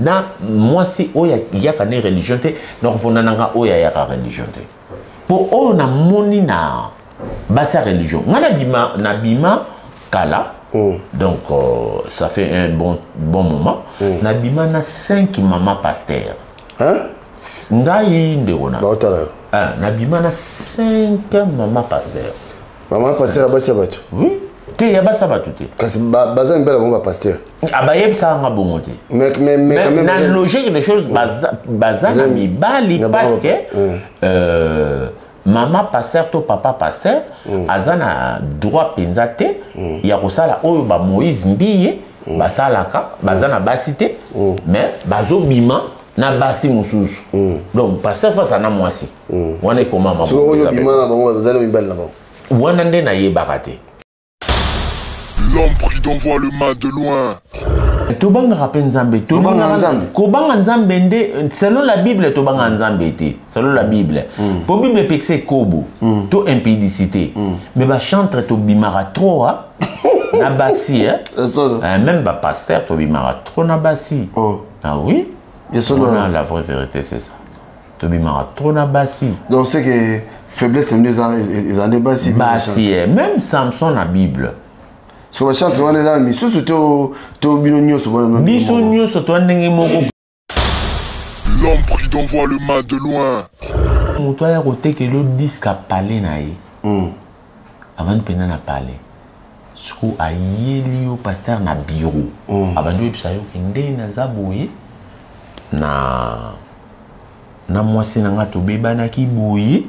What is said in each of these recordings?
Na mwasi oyo ayaka ne religion te, nakopona na nga oyo ayaka religion te, mpo oyo namoni na basi ya religion, nga nabima, nabima kala. Donc ça fait un bon, bon moment. Nabima na 5 mama pasteur. Hein? Ngai ndeko na Baotala yo. Ah, nabima na 5 mama pasteur. Mama pasteur ya basi ya bato? Oui, te, ya basi ya bato te. Kasi baza mibala bango bapasteur. Abayebisaka nga bongo te. Mais quand même na logique des choses, baza na mibali, parce que mama pasteur to papa pasteur aza na droit mpenza te ya kosala oyo bamoïse Mbiye basalaka. Baza na basi te, mais bazobima na basi mosusu. Donc pasteur face na mwasi wana ekomama. Soki oyo bima na bango, baza na mibali na bango. Wana nde nayebaka te. L'homme prudent voit le mal de loin. Tobangaka mpe Nzambe. Tobangaka Nzambe. Kobanga Nzambe nde selon la Bible. Tobanga Nzambe te selon la Bible, mpo Bible epekisa ekobo to impudicité. Mais bachantre tobimaka trop na basi, eh? Solo. Même bapasteur tobimaka trop na basi. Oh. Ah oui. Ya solo. Wana la vraie vérité, c'est ça, tobimaka trop na basi. Donc c'est que faiblesse nde eza nde basi. Basi, eh. Même Samson na Bible. Soki bachantre wana eza misusu to bino nyonso wana? Biso nyonso toa ndenge moko. L'homme prudent voit le mal de loin. Moto aya kotekela yo disque, apale na ye, avandi mpenza na pale, siko ayeli yo pasteur na bureau, abandi oyebisa yo ke ndenge naza boye na mwasi na nga tobebanaki boye,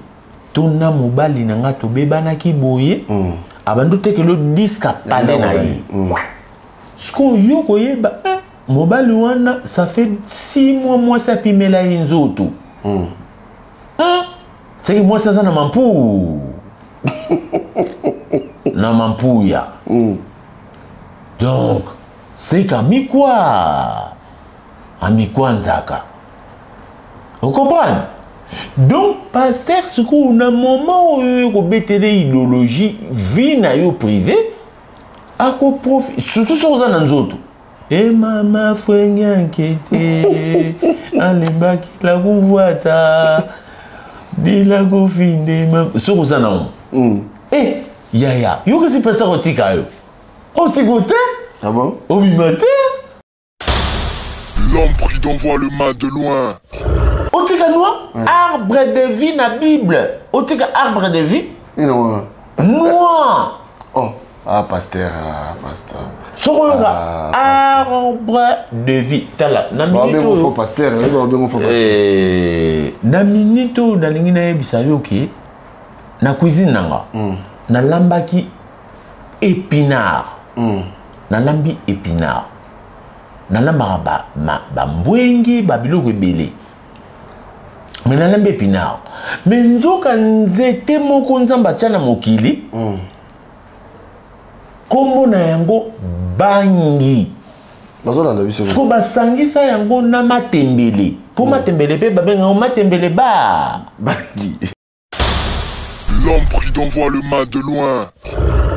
to na mobali na nga tobebanaki boye. Abandi otekela yo disque, apale na ye. Sikoyo yo koyeba, eh, mobali wana ça fait 6 mois mwasi apimela ye nzoto. Seki mwasi aza na mampu na mampuya. Donc seki amikwa amikwa nzaka, ocomprendre? Donc pasteur sikoyo na moment oyo ekobetela idéologie, vie na yo privé, akoprofi surtout soki oza na nzoto. E mama fwenyankete alembaki la kuvwata dila kofinde, soki oza nango, e yaya, yokisi mpesa kotika yo, otiko te. Ah bon? Obima te. L'homme prudent voit le mal de loin. Otika noix, arbre de vie na Bible, otika arbre de vie. Nini wana? Noix. Oh, ah pasteur, ah pasteur. Soki oyoka arbre de vie, tala na minute Babengo oyo. faux pasteur, babengo faux pasteur. Na minute oyo nalingi nayebisa yo ke na cuisine na nga, nalambaki épinard. Nalambi épinard, nalambaka bambwengi, babiloko ebele, mais nalambi épinard. Mais nzoka nzete moko Nzambe atya na mokili, nkombo na yango bangi. Bazolanda biso. Siko basangisa yango na matembele, mpo matembele mpe babengango matembele ba Bangi. L'homme prudent voit le mal de loin.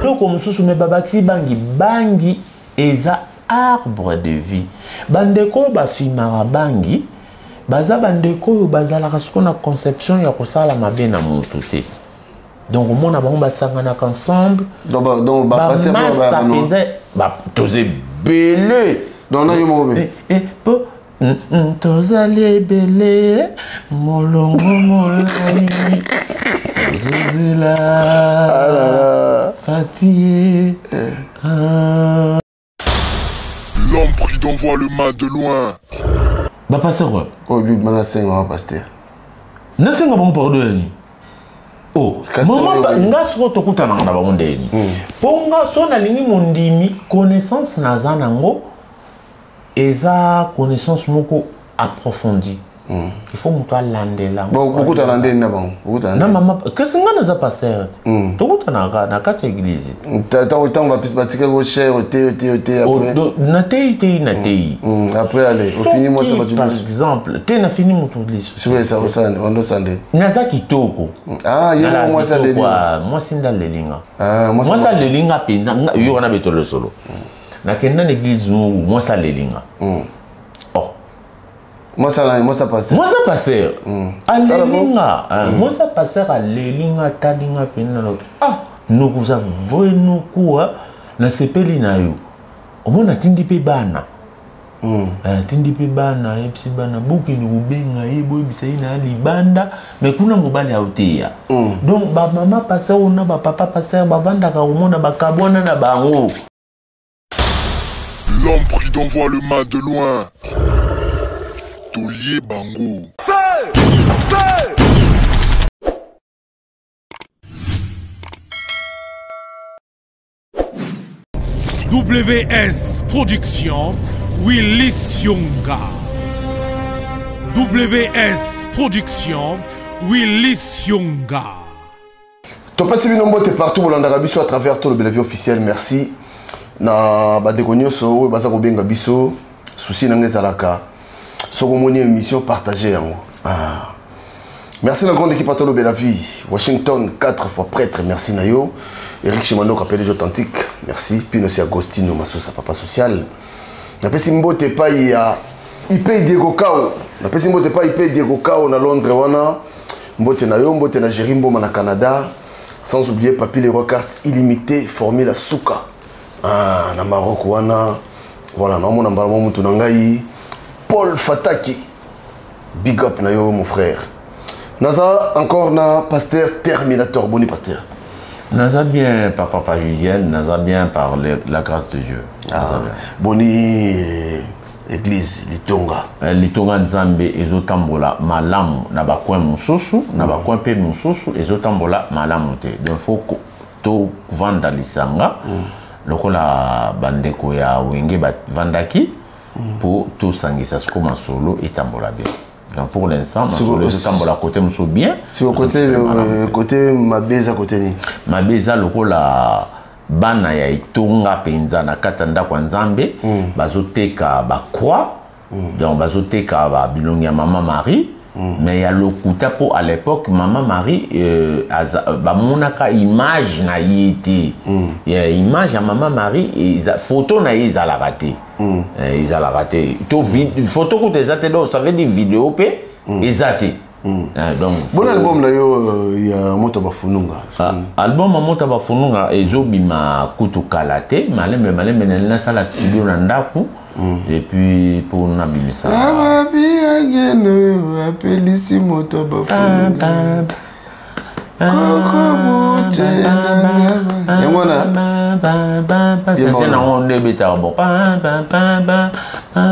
Eloko mosusu, mais babakisi bangi. Bangi eza arbre de vie. Bandeko oyo bafimaka bangi baza bandeko oyo bazalaka sikoyo na conception ya kosala mabe na motu te. Donc omona bango basanganaka ensemble. Donc bapasteur. Bamasta mpenza toza ebele. Donc na yo moko mpe? Po tozali ebele, molongo molai, tozozela Fatie, ah. L'homme prudent voit le mal de loin. Bapasteur oyo. Oyo bima nasenga wa pasteur. Nasenga bango pardon yani. Oh, Kasi mama oyo- nga sikoyo tokutanaka na bango ndeni, mpo nga so nalingi mondimi, connaissance naza nango eza connaissance moko approfondie. Il faut moto alandela. Bokutana ndeni na bango? Bokutana Na ndeni? mama, kasi nga naza pasteur te, tokutanaka na kati ya église. Ntango batikaki oshere te te te, après? Natei tei, natei. Après ale ofini mwasi Soki, bato par liso. exemple te, nafini moto liso. Sikoyo osande. Naza kitoko. Ah, ye moko mwasi aleli? Mwasi nde alelinga. Ah, mwasi. Mwasi alelinga mpenza. Yo wana betolo solo, nakenda na église moko, mwasi alelinga. Mwasa pasteur. Mwasa pasteur. Aleli nga. Mwasa pasteur aleli nga, atali nga mpenza na ah, noko oza vrai noko, nasepeli na yo. Omona atindi mpe bana. Atindi mpe bana, ayebisi bana bokende kobenga ye, boyebisa ye na libanda, mais kuna mobali aoteya. Donc bamama pasteur oyo na bapapa pasteur bavandaka komona bakabwana na bango. L'homme prudent voit le mal de loin. Taulier Bango. Feu! Feu! WS Production, Willis Yonga. WS Production, Willis Yonga. Topesi bino mbote partout bolandaka biso à travers Tolobela Vie officielle. Merci na bandeko nyonso oyo baza kobenga biso. Souci na ngai ezalaka soki omoni émission, partage yango. Ah. Merci na grande équipe à Tolobela Vie. Washington, 4 fois prêtre, merci na yo. Eric Chimano, PDG authentique, merci. Pino si Agostino Masosa, papa social. Napesi mbote epai ya IP Diego Kao. Napesi mbote epai IP Diego Kao na Londres wana. Mbote na yo, mbote na Jerry Mboma na Canada. Sans oublier Papi Leroy Cartes illimité, formule Souka. Ah, na Maroc wana. Voilà, na mona mbala mutu na ngai Paul Fataki. Big up na yo mon frère. Naza encore na pasteur Terminator, boni pasteur. Naza bien par papa Julien, naza bien par la grâce de Dieu. Naza bien. Boni église Litonga. Litonga Nzambe ezotambola malamu na ba coin mosusu, na ba coin pe mosusu ezotambola malamu te. Donc faut to vanda lisanga lokola bandeko ya Wenge bavandaki po tosangisa siko masolo etambola bien. Donc pour l'instant, masolo ezotambola côté mosusu bien. Sur côté côté mabe eza côté nini? Mabe eza lokola bana ya etonga mpenza na kati ya ndako ya Nzambe, bazoteka bacroix, donc bazoteka ba bilongi ya Mama Marie, mais ya lokuta, mpo à l'époque Mama Marie bamonaka image na ye te. Ya image ya Mama Marie, photo na ye ezalaka te. Ezalaka te to photo kuta eza te, donc ça veut dire vidéo mpe eza te. Donc Bon, album na yo ya Moto Bafununga. Ah, album ya Moto Bafununga ezobima kutu kala te, malembe malembe. Nali nasala studio na ndako et puis mpo nabimisa. Ababi agene apelisi moto bafununga. Koko bote yango wana. Sete nango nde ebetaka bon. Pa, pa, pa, pa, pa,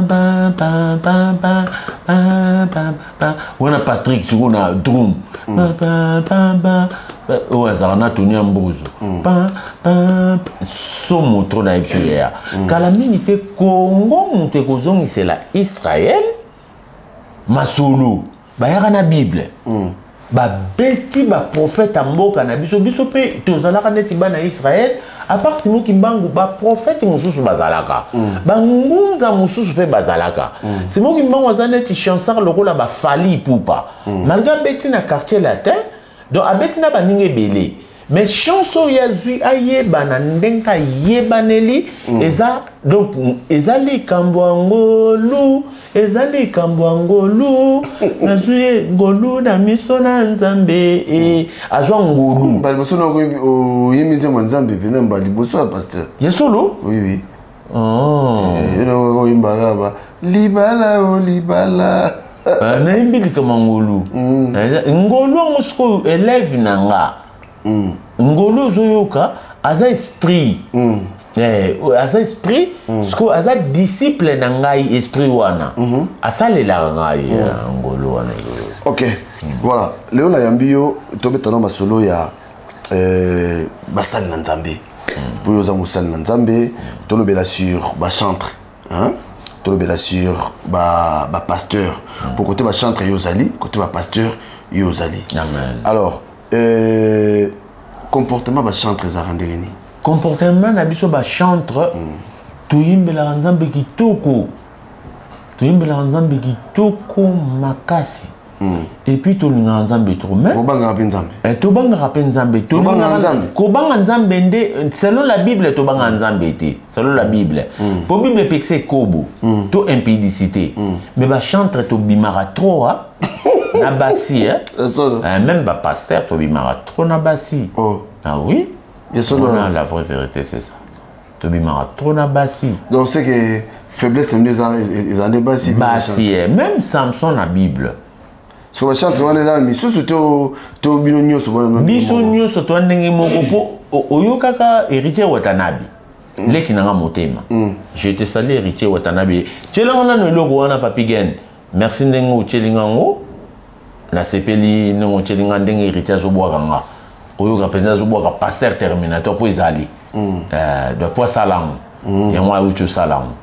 pa, pa, pa, pa, pa, pa, pa. Wana Patrick sikoyo na drum. Pa, pa, pa, pa, pa. Oyo azalaka na toni ya mbozo. Pa, pa, somo tro na ye biso yaya. Kala mingi te, Kongo moto ekozongisela Israel masolo. Bayaka na Bible, babeti baprofete ya mboka na biso. Biso mpe tozalaka neti bana ya Israel. À part Simon Kimbangu, baprofete mosusu bazalaka, bangunza mosusu mpe bazalaka. Simon Kimbangu aza neti chansard lokola baFally Ipupa. Malgré abeti na Quartier Latin, donc abeti na baninga ebele, mais chance oyo azwi ayebana ndenge ayebaneli eza, donc eza likambo ya ngolu, eza likambo ya ngolu. Nazwi ngolu na miso na Nzambe, azwa ngolu. Mbala liboso na oyembi nzembo ya Nzambe mpena, mbala liboso ya pasteur. Ya solo? Oui. Oh. Yo na oyimbaka ba libala o libala. Ah, nayembi likambo ya ngolu. Ngolu yango sikoyo élève na nga. Ngolu ozoyoka aza esprit. Aza esprit sikoyo, aza disciple na ngai. Esprit wana asalelaka ngai, ngolu wana. Ok, voilà, lelo nayambi yo tobetana masolo ya basali na Nzambe, mpo oyo oza mosali na Nzambe. Tolobela sur bachantre, hein? Tolobela sur bapasteur, po côté bachantre yo ozali, côté bapasteur yo ozali. Amen. Alors comportement bachantre ezalaka ndenge nini? Comportement na biso bachantre, toyimbelaka Nzambe kitoko, toyimbelaka Nzambe kitoko makasi. Et puis tolingaka Nzambe trop, mais Kobangaka mpe Nzambe. Tobangaka mpe Nzambe. Tobangaka Nzambe. Kobanga Nzambe nde selon la Bible, tobanga Nzambe te selon la Bible, po Bible epekisa ekobo to impudicité. Mais bachantre tobimaka trop, ah, na basi, eh? Solo. Même bapasteur tobimaka trop na basi. Oh. Ah oui. Ya solo. Voilà, la vraie vérité, c'est ça, tobimaka trop na basi. Donc c'est que faiblesse nde eza nde basi. Basi, eh. Même Samson na Bible. Soki bachantre wana eza misusu to bino nyonso bona? Biso nyonso toa ndenge moko, mpo oyokaka Héritier Watanabe, leki nanga motema, je te salue, Héritier Watanabe. Tielanga nano eloko wana, Papi Gen, merci ndenge otielinga yango, nasepeli ndenge otielinga, ndenge Héritier azobwaka nga, oyoka mpenza azobwaka pasteur Terminator, mpo ezali donc po asala yango, yango awuti osala yango.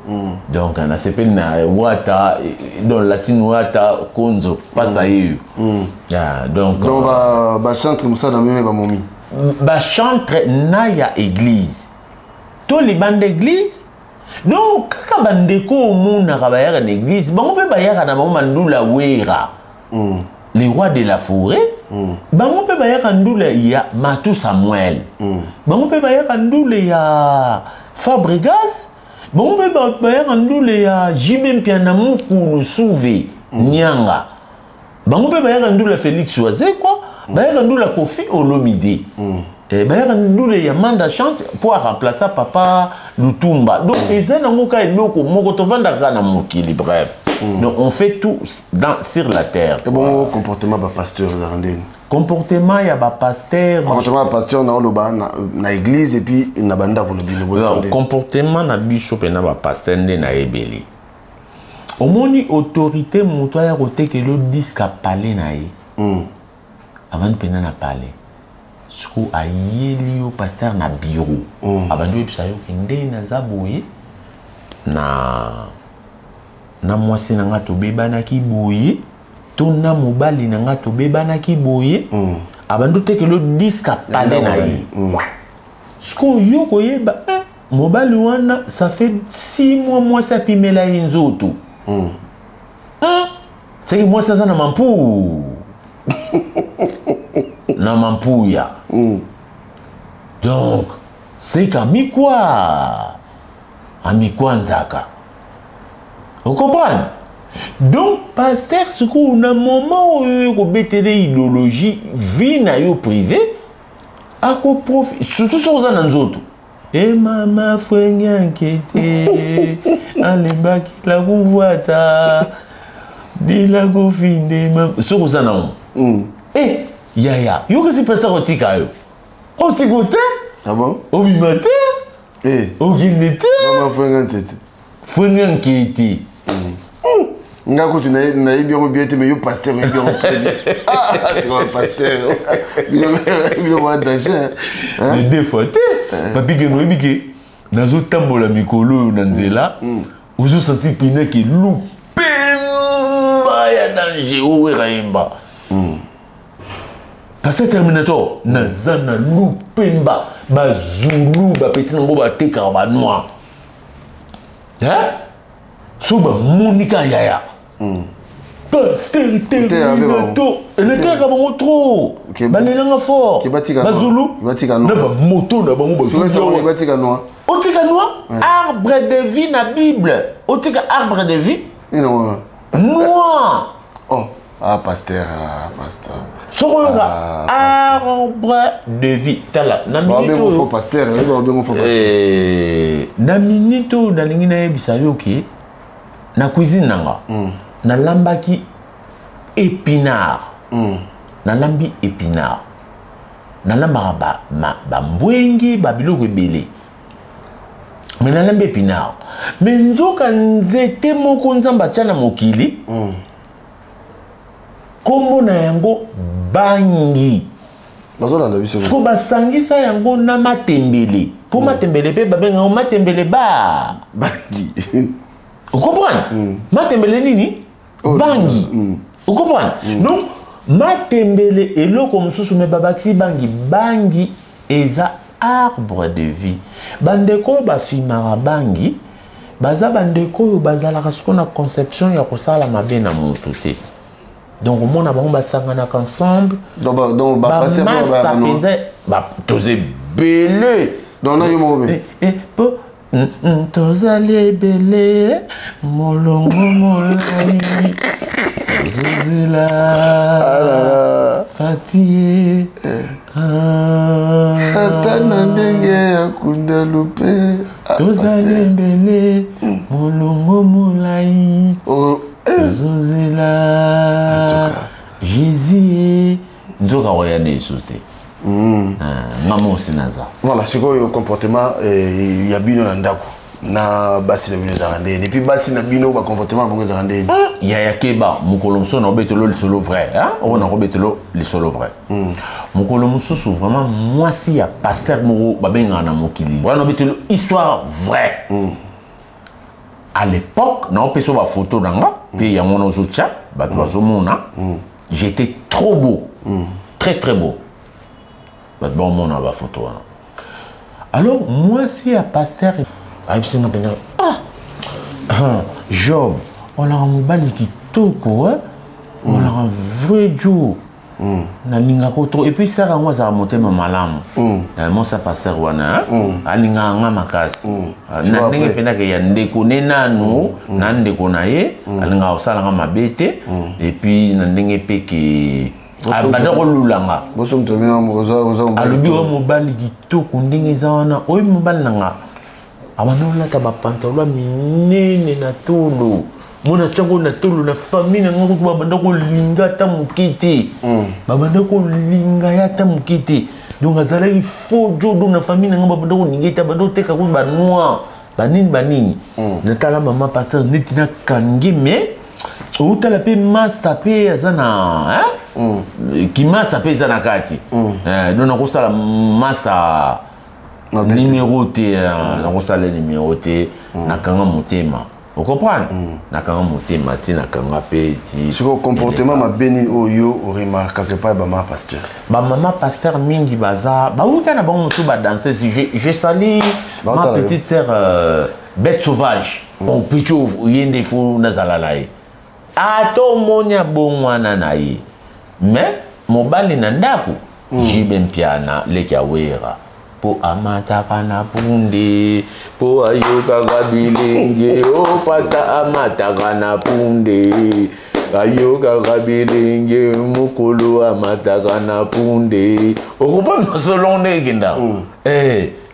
Donc nasepeli na Wata, donc latine Wata Konzo pasa yeyo. Ah, donc Donc bachantre mosala na bino bamomi. Bachantre na ya église to libanda église, donc kaka bandeko omonaka bayaka na église, bango mpe bayaka na bango mandula Wera, le roi de la forêt. Bango mpe bayaka ndula ya Matu Samuel, bango mpe bayaka ndule ya Fabregas, bango mpe bayaka ndule ya Jibe Mpiana, Mukulu Suve Nyanga, bango mpe bayaka ndula Félix Wazekwa, bayaka ndula Kofi Olomide, bayaka ndule ya Manda Chante mpo aremplacer papa Lutumba. Donc eza nango ka eloko moko, tovandaka kaka na mokili. Bref, donc on fait tout sur la terre. Ebongo comportement bapasteur ezalaka ndeni? Comportement ya bapasteur? Comportement ya pasteur na oloba na église et puis na bandako na bino, bozala ndeni? Comportement na biso mpena bapasteur nde nayebeli, omoni autorité, moto aya kotekela yo disque, apale na ye, avandi mpena na pale, siko ayeli yo pasteur na bureau, abandi oyebisa yo ke nde naza boye na mwasi na nga tobebanaki boye, to na mobali na nga tobebanaki boye, abandi otekela yo disque, apale na ye. Sikoyo yo koyeba, mobali wana, ça fait 6 mois mwasi apimela ye nzoto. Seki mwasi aza na mampu na mampuya. Donc seki amikwa amikwa nzaka, ocomprendre? Donc pasteur sikoyo na moment oyo ekobetela idéologie vie na yo privé, akoprofi surtout soki oza na nzoto e mama fwenyankete alembaki la kumvwata dila kofinde, soki oza nango, e yaya, yokisi pasteur otika yo, otiko te. Ah bon? Obima te. Okende te. Mama fwenga nzete. Fwenyankete. Nga kutu nayebi yango bien te, mais yo pasteur oyebi yango très bien. Ah, toi pasteur, bino mwa danger. Mais deux fois te, Papi Keno, oyebi ke nazotambola mikolo oyo na nzela, ozosentir mpena ke lupemba ya danger owera yemba. Pasteur Terminator, naza na lupemba, bazulu bapeti nango batekaka banoir, so bamoni ka yaya pasteur Terminator, eletaka bango trop, balelanga fort bazulu na bamoto na bango. Batika noa. Otika noa, arbre de vie na Bible, otika arbre de vie, noa. Oh, ah pasteur, ah pasteur. Soki oyoka arbre de vie, tala na minute oyo, pasteur. Na minute oyo nalingi nayebisa yo ke na cuisine na nga nalambaki épinard. Nalambi épinard, nalambaka bambwengi, babiloko ebele, mais nalambi épinard. Mais nzoka nzete moko Nzambe atya na mokili, nkombo na yango bangi. Bazolanda biso. Siko basangisa yango na matembele, mpo matembele mpe babenga yango matembele ba bangi. Ocomprendre? Matembele nini? Oh, bangi. Ocomprendre? Donc matembele eloko mosusu, mais babakisi bangi. Bangi eza arbre de vie. Bandeko oyo bafimaka bangi baza bandeko oyo bazalaka sikoyo na conception ya kosala mabe na motu te. Donc omona bango basanganaka ensemble, bamasa mpenza toza ebele. Donc na yo moko mpe? Po tozali ebele, molongo molai, tozozela Fati. Ata na ndenge ya kundalu mpe. Tozali ebele, molongo molai, tozozela Jésus. Nzoka oya na Yesu te, nga mosi naza. Voilà, sikoyo comportement ya bino na ndako na basi na bino ezalaka ndeni? Et puis basi na bino, bacomportement na bango ezalaka ndeni? Yaya, keba, mokolo mosusu nakobetelo lisolo vrai. Oyo nakobetelo lisolo vrai, mokolo mosusu vraiment mwasi ya pasteur moko babengaka na mokili wana, obetelo histoire vrai. À l'époque naopesa bafoto na nga mpe yango wana ozotya, bato bazomona. J'étais trop beau, très très beau, bato baomona bafoto wana. Alors mwasi ya pasteur ayebisi nga mpenza: "Ah, Job, olaka mobali kitoko, olaka vrai jour, nalingaka trop." Et puis sœur yango azalaka motema malamu. Mosa pasteur wana alingaka nga makasi na ndenge mpendake ya ndeko ne nanu na ndeko na ye, alingaka kosalanga mabe te. Et puis na ndenge mpe ke abanda kolulanga. Alobi: "Oyo mobali kitoko ndenge eza wana, oyo mobali na nga abanda kolata bapantalon ya minene na tolo, mona ntiango na tolo. Na famille na nga kutu babanda kolinga ata moke te, babanda kolinga ye ata moke te. Donc azalaki faux jodo na famille na nga, babanda kolinga ete abanda koteka kutu banoir, banini banini." Natala mama pasteur neti nakangi, mais outala mpe master mpe aza na kimasa mpe eza na kati. Donc nakosala masa numéro te, nakosala numéro te, nakanga motema, ocomprendre, nakanga motema ti nakanga mpe ti. Sikoyo comportement mabe nini oyo oremarkaka epai ya bamama pasteur? Bamama pasteur mingi baza bauta na bango mosusu badanseuse. Je sali ma petite sœur bête sauvage. Bon, petit ye nde fo nazala na ye, ata omoni abongwana na ye, mais mobali na ndako jibe mpiana leki awera mpo amataka na punde mpo ayokaka bilenge. O pasta amataka na punde, ayokaka bilenge, mokolo amataka na punde. Okopana selon nde ekenda.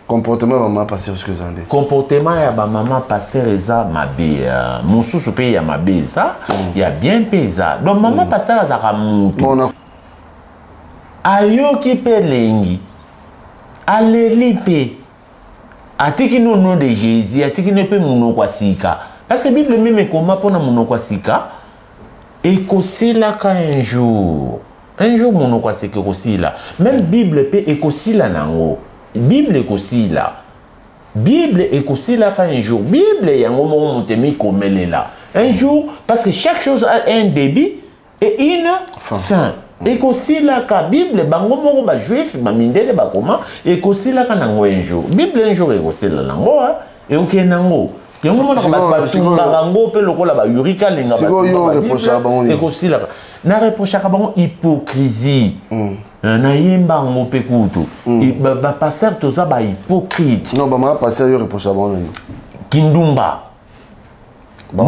Comportement ya mama pasteur soki eza nde? Comportement ya bamama pasteur eza mabe, mosusu mpe ya mabe eza, ya bien mpe eza. Donc mama pasteur azalaka mutu ayoki mpe elengi, aleli mpe atiki no nom de Jésus, atiki no mpe monoko ya sika, parce que Bible même ekoma mpona monoko ya sika ekosilaka un jour. Un jour monoko ya sika ekosila, même Bible mpe ekosila nango. Bible ekosila, Bible ekosilaka un jour. Bible yango moko moto emikomelela un jour, parce que chaque chose a un début et une fin. Ekosilaka Bible, bango moko bajuif, bamindele bakoma, ekosilaka nango un jour. Bible un jour ekosila nango, ekokende nango. Yango monaka bato batumbaka yango mpe lokola bayurika alenga. Ekosilaka. Nareprochaka bango hypocrisie. Nayemba yango mpe kutu, bapasteur toza bahypocrite. Non, bamama pasteur, yo reprochaka bango nini? Kindumba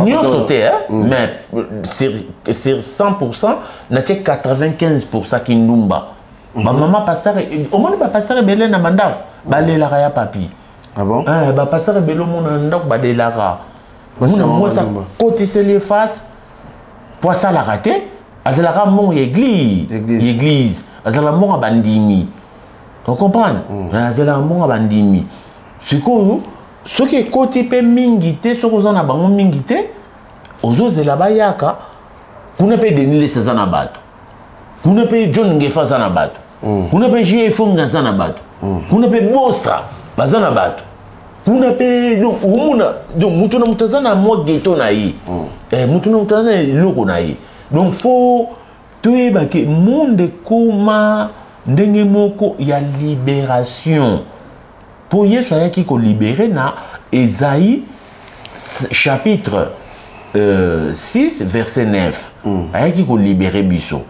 nyonso te, mais sur 100%, natie 95% kindumba. Bamama pasteur, omoni bapasteur ebele na bandako balelaka ya papi. Ah bon? Bapasteur ebele omona na ndako balelaka. Mona mwasi akotiseli face po asalaka te, azalaka mbongo ya église, église azalaka mbongo ya bandimi, ocomprendre, azalaka mbongo ya bandimi. Sikoyo soki ekoti mpe mingi te, soki oza na bango mingi te, ozozela bayaka kuna mpe Denis Lesi aza na bato kuna, mpe John Ngefa aza na bato kuna, mpe J Efonga aza na bato kuna, mpe Bostra baza na bato kuna mpe. Donc omona, donc moto na moto aza na mwa ghetto na ye, moto na moto aza na eloko na ye. Donc faut toyeba ke monde ekoma ndenge moko ya libération, mpo Yesu ayaki kolibérer na Esaïe chapitre 6 verset 9. Ayaki kolibérer biso,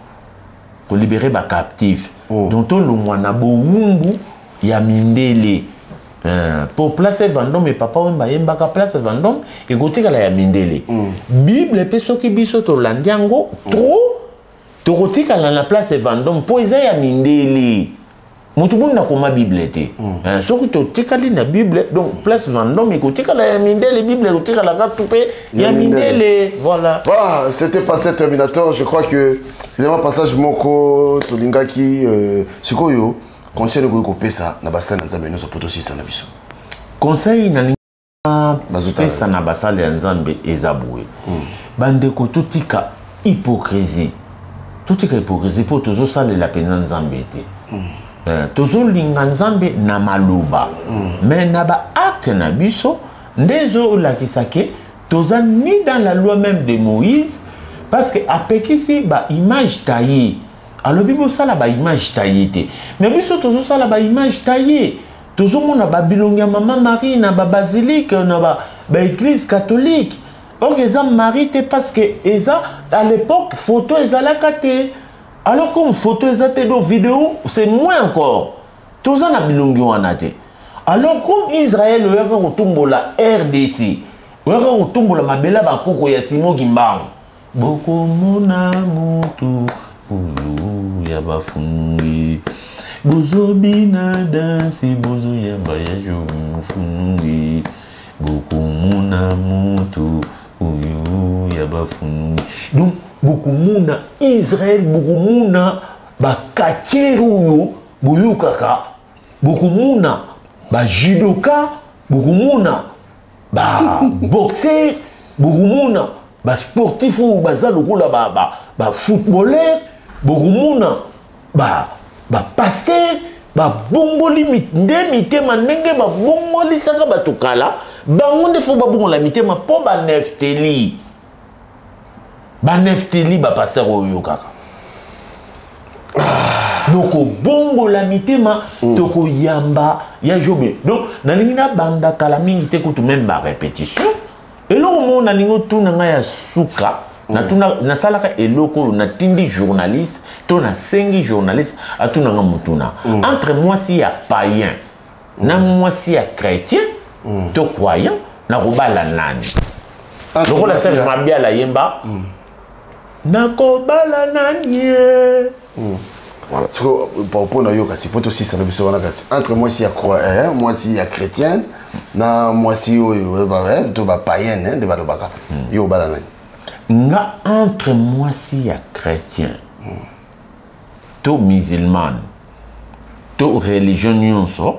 kolibérer bacaptif. Donc tolongwa na bowumbu ya mindele. Po place Vendôme, Papa Wemba ayembaka, place Vendôme ekotikala ya mindele. Bible mpe, soki biso tolandi yango trop, tokotikala na place Vendôme, mpo eza ya mindele. Moto boni nakoma Bible te. Soki totikali na Bible, donc place Vendôme ekotikala ya mindele, Bible ekotikalaka tu mpe ya mindele, voilà. Voilà, c'était Pasteur Terminator. Je crois que ezali passage moko tolingaki. Sikoyo conseil okoki kopesa na basali na Nzambe nyonso po tosilisa na biso? Conseil nalingi Bazotala. pesa na basali ya Nzambe eza boye: bandeko, totika hypocrisie, totika hypocrisie, mpo tozosalela mpenza Nzambe te. Tozolinga Nzambe na maloba, mais na baacte na biso nde ezolakisa ke toza ni dans la loi même de Moïse, parce que apekisi baimage taillée. Alobi bosala baimage taillée te, mais biso tozosala baimage taillée. Tozomona babilongi ya Mama Marie na babasilique, na baéglise catholique. Or eza Marie te, parce que eza à l'époque photo ezalaka te. Alors comme photo eza te, donc vidéo c'est moins encore, toza na bilongi wana te. Alors comme Israël oyaka kotumbola RDC, oyaka kotumbola mabele ya bakoko ya Simon Kimbangu, bokomona motu oyo ya bafungi, bozobina danse, bozoyamba ya jofungi, bokomona motu oyo ya bafungi. Donc bokomona Israel, bokomona bacatcheurs oyo boyokaka, bokomona bajudoka, bokomona baboxer, bokomona basportif oyo baza lokola bafootballeur, bokomona bapasteur babongoli nde mitema ndenge babongolisaka bato kala. Bango nde fo babongola mitema, mpo banefteli, banefteli, bapasteur oyo kaka. Tokobongola mitema, tokoyamba ya jobe. Donc nalingi nabanda kala mingi te, kutu même barépétition. Eloko moko nalingi otuna ngai ya suka, natuna, nasalaka eloko oyo natindi journaliste to nasengi journaliste atunanga motuna entre mwasi ya païen na mwasi ya chrétien to croyant, nakobala nani? Entre Lokola mwasi Serge Mabiala yemba, nakobala nani ye? Voilà. Siko mpo na yo kasi, mpo tosisa na biso wana kasi, entre mwasi ya mwasi ya chrétienne na mwasi oyo to bapaïenne nde balobaka, yo obala nani? Nga, entre mwasi ya chrétien to musulmane to religion nyonso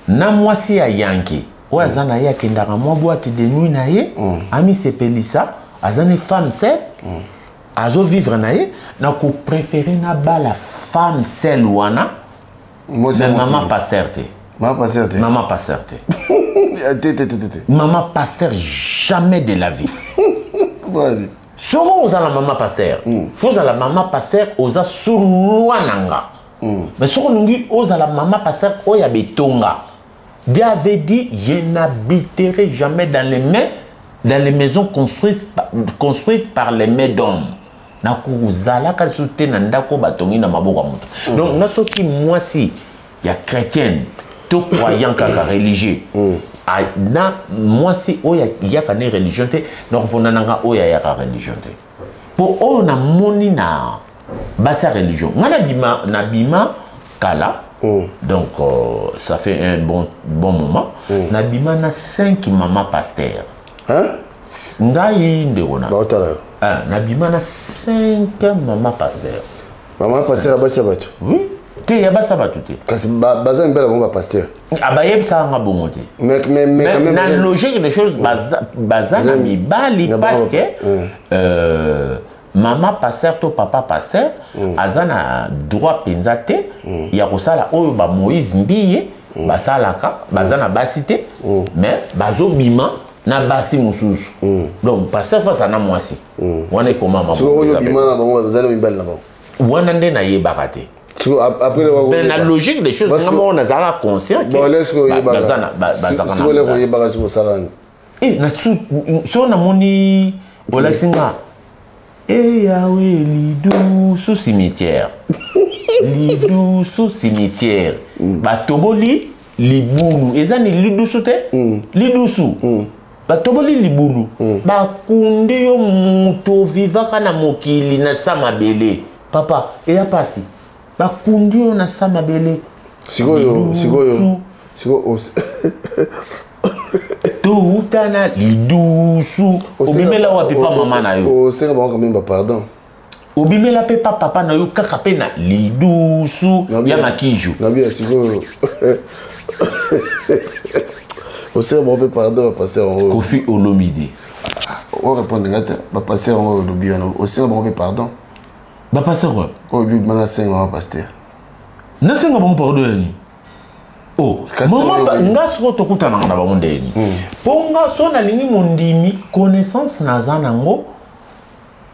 na mwasi ya yankee oyo aza na ye, akendaka mwa boîte de nuit na ye, amisepelisa, aza ne femme seule, azovivre na ye, nakopréférer nabala femme seule wana. Mwasi ya Mais mama mokili. pasteur te. Mama pasteur te? Mama pasteur te. Te, te, te, te, te. Mama pasteur, jamais de la vie. Vas-y. Soki ozala mama pasteur, fo ozala mama pasteur oza sur loi na nga. Mais soki olingi ozala mama pasteur oyo ya betonga, Dieu avait dit: je n'habiterai jamais dans les maisons construites par les mains d'hommes. Nakozalaka lisusu te na ndako batongi na maboko ya moto. Donc nga, soki mwasi ya chrétienne to croyant kaka religieux na mwasi oyo ayaka ne religion te, nakopona na nga oyo ayaka religion te, mpo oyo namoni na basi ya religion. Nga nabima, nabima kala. Donc ça fait un bon, bon moment. Nabima na 5 mama pasteur. Hein? Ngai, ndeko na Baotala yo. Ah, nabima na 5 mama pasteur. Mama pasteur ya basi ya bato? Oui, te, ya basi ya bato te. Kasi baza mibala bango bapasteur. Abayebisaka nga bongo te. Mais quand Mais même na logique des choses, baza na mibali, Na parce bango. que mama pasteur to papa pasteur aza na droit mpenza te ya kosala oyo bamoïse Mbiye basalaka. Baza na basi te, mais bazobima na basi mosusu. Donc pasteur face na mwasi wana ekoma. Sikoyo oyo bima na bango, baza na mibali na bango? Wana nde nayebaka te. Sikoyo après Mais na logique des choses, nga moko nazalaka conscient que bon, lelo sikoyo baza na oyebaka, sikoyo lelo oyebaka, sikoyo osala nini? Eh, na su so namoni olakisi nga eyawe lidusu cimetière, lidusu cimetière. Batoboli libulu, eza ni lidusu te. Lidusu, batoboli libulu, bakundi yo. Moto ovivaka na mokili na sa mabele, papa, eya pasi, bakundi yo na sa mabele. Sikoyo, sikoyo, sikoyo Touta na lidusu, obimela wapi pa mama na yo? Osenga bango quand même bapardon. Obimela mpe pa papa na yo kaka mpe na lidusu ya Makiju. Nabia sikoyo, osenga bango mpe pardon, bapasteur yango? Kofi Olomide. Orépondre nga te. Bapasteur yango olobi wana, osenga bango mpe pardon? Bapasteur wapi? Oyo bima nasenga bango, pasteur. Nasenga bango pardon yani? Oh, mama, nga sikoyo tokutanaka na bango ndeni, mpo nga so nalingi mondimi. Connaissance naza nango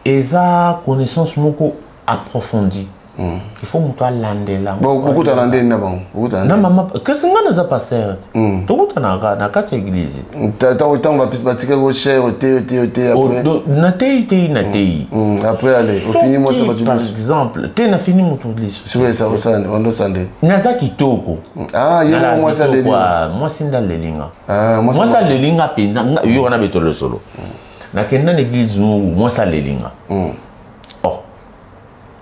eza connaissance moko approfondie. Il faut moto alandela. Bokutana ndeni na bango? Na mama, kasi nga naza pasteur te. Tokutanaka na kati ya église. Ntango batikaki cher ote te ote après? Natei tei, natei. Après, allez, ofini mwasi bato? Par exemple te, nafini moto liso. Sikoyo ondosande? Naza kitoko. Ah, ye moko mwasi aleli? Mwasi nde alelinga. Mwasi alelinga mpenza. Yo wana betolo solo, nakenda na église moko, mwasi alelinga. Oh.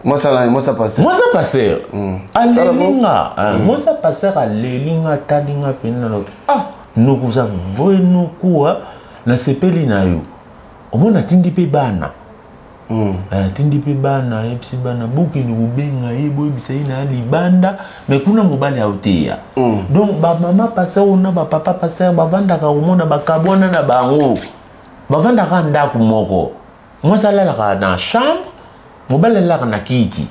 Mwasi alani? Mwasi pasteur? Mwasi pasteur alelinga. Mwasi pasteur alelinga, atalinga mpenza na ah, noko oza vrai noko, nasepeli na yo. Omona, atindi mpe bana, atindi mpe bana, ayebisi bana bokende kobenga ye, boyebisa ye na libanda. Mais kuna mobali aoteya. Donc bamama pasteur oyo na bapapa pasteur bavandaka, komona bakabwana na bango, bavandaka ndako moko. Mwasi alalaka na chambre, mobali alalaka na kiti.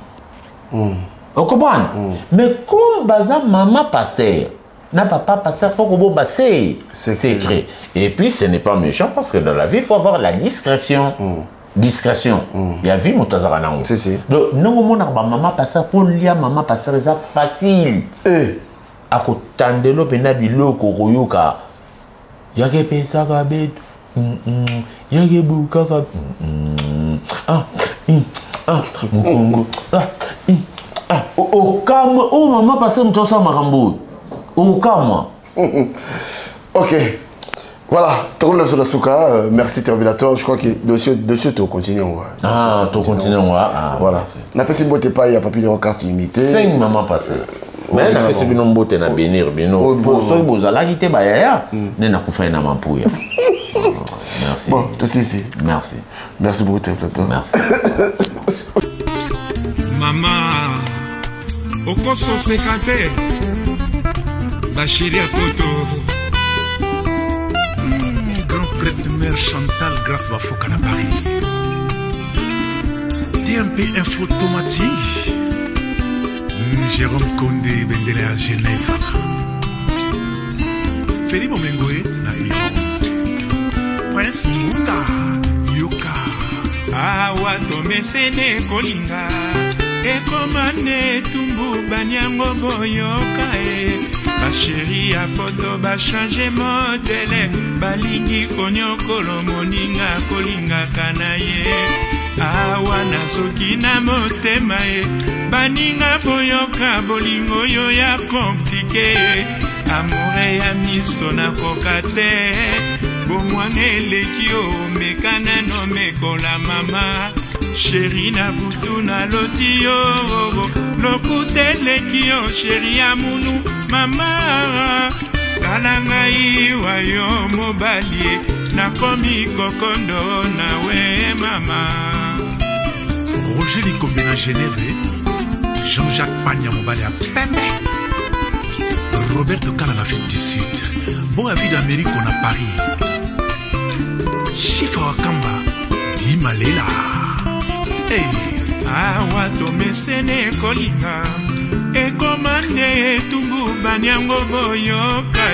Ocomprendre? Mais comme baza mama pasteur na papa pasteur, faut kobomba se secret. Et puis ce n'est pas méchant, parce que dans la vie, il faut avoir la discrétion. Discrétion ya vie, moto azalaka nango. Si, si. Donc ndenge omonaka bamama pasteur, mpo lia mama pasteur eza facile. Akotandelo mpenza biloko, okoyoka yaka epesaka beto, yaka ebukaka, ah, ah, mokongo, ah, ah. Okamwa oyo mama pasteur moto osala makambo oyo, okamwa. Ok, voilà, tokomi na biso na suka. Merci Terminator. Je crois que dossier tocontinue yango. Ah, tocontinue yango. Ah, voilà, napesi mbote epai ya Papi Lero, carte imité. Cinq mama pasteur, mais napesi bino mbote na bénir bino, po soki bozalaki te, bayaya nde nakufai na mampuya. Merci. Bon, tosisi. Merci. Merci beaucoup, Terminator. Merci. Mama, okososeka te, bachéri ya poto. Grand prêtre, mère Chantal Grâce Bafoka na Paris, TMP Info Tomating, Jérôme Condé Bendele ya Genève, Feli Bomengoe na Iran, Prince Munga Yoka. Awa tomesene kolinga, ekoma nde etumbu. Baniango boyoka e, bachéri ya poto bachange modèle, balingi konyokolo moninga kolingaka na ye. Awa nazoki na motema e, baninga boyoka, bolingo oyo ya compliqué, amour ya miso nakoka te. Bomwana eleki, omeka nano mekola. Mama chéri, na butu naloti yo, lokuta eleki yo, chéri ya munu. Mama, tala ngai wa yo mobali, nakomi kokondo nawe mama. Roger Likombe na Genève, Jean-Jacques Pagna mobali ya pembe, Roberto Kala na Afrique du Sud, Bon Avis d'Amérique na Paris, Chifa Wakamba Di Malela, hey. Awa tomesene kolinga, ekoma nde etumbu. Baniango boyoka.